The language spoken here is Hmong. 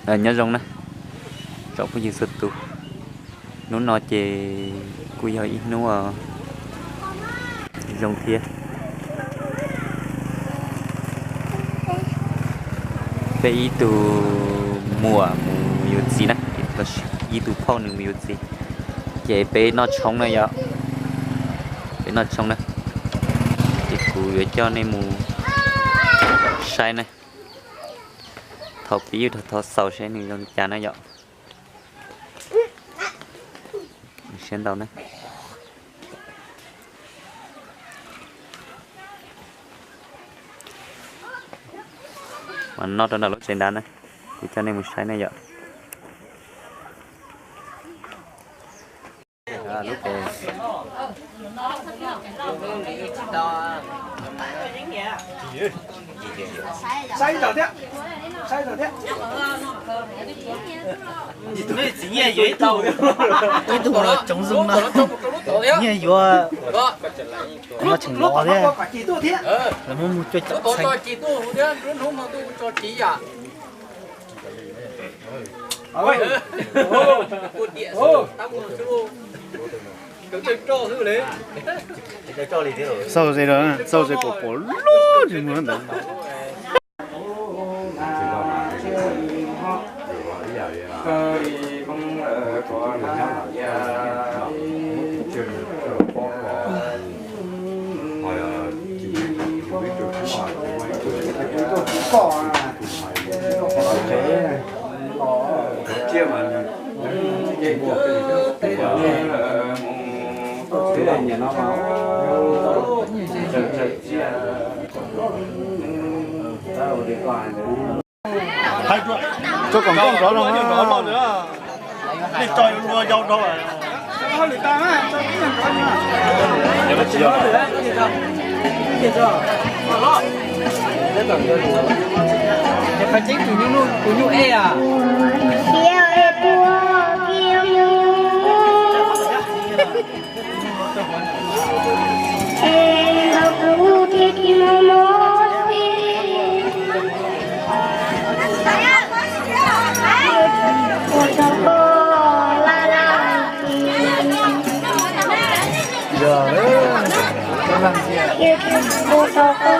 Nyob zoo na, tsoom phooj ywg txhua tus, hnub no ces kuj yog ib hnub zoo thiab. Peb ib tug muam mus yuav txiv na, ib tug phauj nws mus yuav txiv, ces peb noj tshoob na yom, peb noj tshoob na, ces kuv yuav coj nej mus saib na. Thaum pib rau thov xaus seb nws zoo li cas na yom. Siab ntau na. Mas noj rau ntawm lub tsev nrad na, kuv coj nej mus saib na yom. Saib tom thiab, saib tom thiab. Ib tug txiv nyiaj yuav ib tug, ib tug tsoov zoo no, nyiaj yuav, nyiaj tseem los thiab, lawv muab mus cuab cov txheeb. Xauj ze, xauj ze kom pom lub ntsej muag ntawd. Hais rau kom nkauj nrov no, nej tso yuav luag yau nrov. Qhov tseeb tus nyuj, tus nyuj ej a. Thiab es puag kiag mus. Es nkaus kuv thiaj tsis mob mob li. Ua rau koj laj laj. Ua rau koj